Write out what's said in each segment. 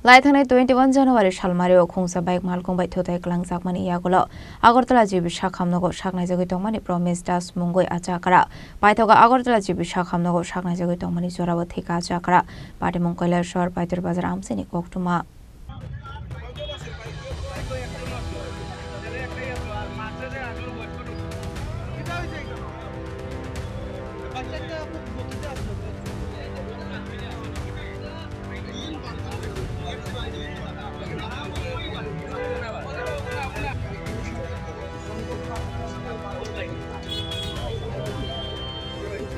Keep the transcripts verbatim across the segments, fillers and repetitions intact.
Laithangnai twenty-one January salmario khungsa bike malkhung bai thutai kwlangjakmani yagulo Agartala G B sakhamnogo saknaijagwi tongmani Promise Das mungwi achakra. Paithago Agartala G B sakhamnogo saknaijagwi tongmani jorao thika achakra. Patimung Kailasor, Paitur Bazar amchaini koktwma.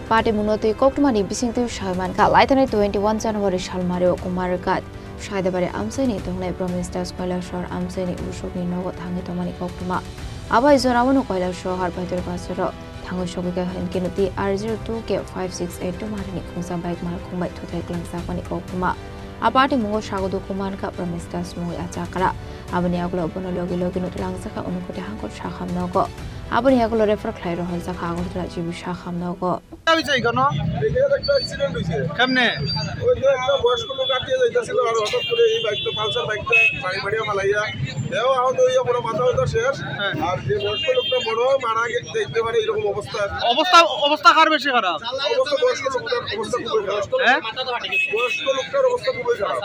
Patimungno twi koktwmani bisingtwi sai mankha, laithani twenty-one January salmario Kumarghat Saidabari amchaini tongnai Promise Das Kailasor amchaini busukni nogo thangwi tongmani koktwma. Abo hai jorao no Kailasor Paitur Bazaro thangwi sogwi kha hinkhe no T R zero two K five six eight two marini khungsa bike malkhung bai thutai kwlangjakmani koktwma. A patimungo sagodo Kumarghat Promise Das mungwi achakra. Aboni yagulo bono logi logi no twlangjakha Unakoti Hangkot sakhamnogo. Aboni yagulo refer khlai rohorjakha Agartala G B sakhamnogo. Kami chai kono? এটা একটা অ্যাক্সিডেন্ট হইছে। কেমনে? ওই যে একটা বয়স্ক লোক আটিয়ে যাইতেছিল, আর হঠাৎ করে এই বাইকটা, পালসার বাইকটা বাড়ি বাড়িয়ে ফালাইয়া, এও আহত হইয়া পুরো মাথা ব্যথা শেষ। হ্যাঁ। আর যে বয়স্ক লোকটা মনে হয় মারা গে-, যাইতে পারে এরকম অবস্থা। অবস্থা, অবস্থা কার বেশি খারাপ? অবস্থা বয়স্ক লোকটার অবস্থা খুবই খারাপ। হ্যাঁ? বয়স্ক লোকটার অবস্থা খুবই খারাপ।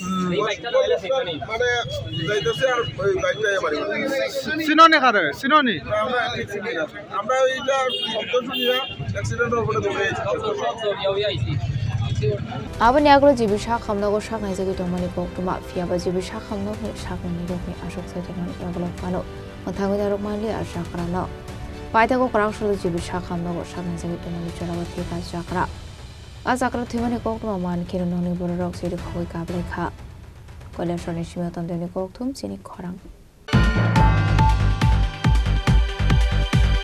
হুম। বয়স্ক লোকটা মানে যাইতেছে আর ওই বাইকটা বাড়ি ফালাইয়া। চিনোনি কারে? চিনোনি? আমরা ঠিক চিনি না। আমরা এইটা শব্দ শুনিয়া অ্যাক্সিডেন্ট হওয়ার পরে দৌড়ে এসে। Aboni yagulo G B sakhamnogo saknaijagwi tongmani koktwma, phiyaba G B sakhamnokni saknani rokni aswk chaitormani yagulo phano mwthangwi narwk manliya chakrano. Paithago kwrangsalo G B sakhamnogo saknaijagwi tongmani jorao thika chakra. A chakra thwimani koktwma mankhe nokni bororok chirikhogwi kaplaikha. Kailasorni simi tongtwini kokthum chini khorang.